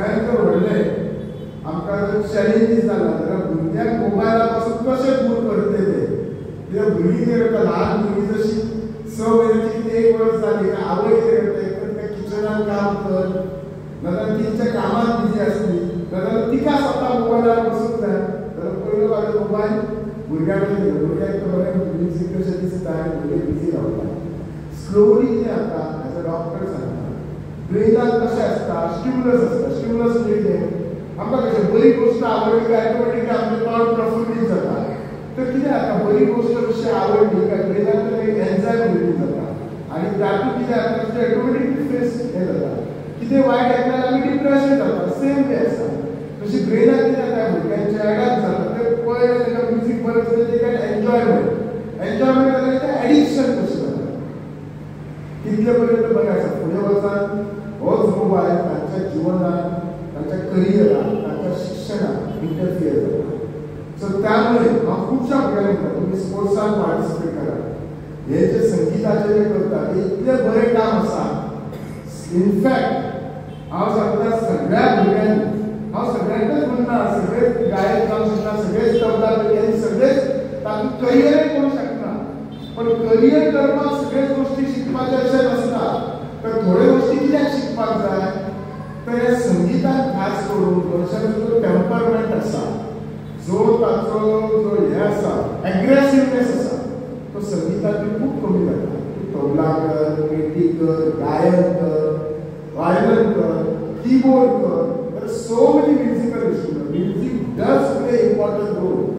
सगळ्यांत जर व्हडलें आमकां जर चॅलेंजीस जाला जाल्यार भुरग्यांक मोबायला पासून कशें दूर करतले ते. कित्याक भुरगीं कितें करता, ल्हान भुरगीं जशी 6 म्हयन्याची कितें 1 वर्स जाली आवय कितें करता, एक तर त्या किचनान काम कर, नाजाल्यार तिच्या कामात बिजी आसली, नाजाल्यार तिका स्वता मोबायलार बसूंक जाय. जाल्यार पयलो बाजू मोबायल भुरग्यां कडेन दिलो, भुरग्यांक बरें म्युजीक कशें दिसता आनी भुरगे बिजी रावता. स्लोली कितें जाता, एज अ डॉक्टर सांगता, ब्रेनाक कशें आसता स्टिम्युलस आसता. स्टिम्युलस म्हणजे कितें, आमकां कशें बरी गोश्ट आवडली काय ऑटोमॅटिकली आमचें तोंड प्रफुल्लीत जाता. तर कितें जाता, बरी गोश्ट कशी आवडली काय ब्रेनांतल्यान एक एन्झायम रिलीज जाता आनी तातूंत कितें जाता, तुजें ऑटोमॅटिकली फेस हें जाता. कितें वायट आयकल्यार आमी डिप्रेशन जाता, सेम वे आसा. तशी ब्रेनाक कितें जाता, भुरग्यांचे एडाप्ट जाता, ते पळयलें ताका म्युजीक बरें दिसता, ते काय एन्जॉयमेंट, एन्जॉयमेंट जाल्यार तें एडिक्शन कशें जाता. तितले पर्यंत बरें आसा. फुडें वचान होच मोबायल तांच्या जिवनात, तांच्या करियराक, तांच्या शिक्षणाक इंटरफियर जाता. सो त्यामुळे हांव खुबश्या भुरग्यांक म्हणटा, तुमी स्पोर्ट्सान पार्टिसिपेट करा. हे जे संगिताचें जे करता ते इतलें बरें काम आसा. इनफॅक्ट हांव सांगता सगळ्या भुरग्यांनी, हांव सगळ्यांकच म्हणना सगळेच गायक जावंक शकना, सगळेच तबला पेटी, सगळेच तातूंत करियरय करूंक शकना, पण करियर करपाक सगळ्याच गोश्टी शिकपाचें अशें नासता. तर थोड्यो गोश्टी कित्याक शिकपाक जाय, तर ह्या संगितान खास करून मनशाचो जो टेम्परमेंट आसा, जो ताचो जो हें आसा एग्रेसिवनेस आसा, तो संगितान खूब कमी जाता. तूं तबला कर, पेटी कर, गायन कर, वायलन कर, कीबोर्ड कर, there are so many musical instruments. Music does play important role.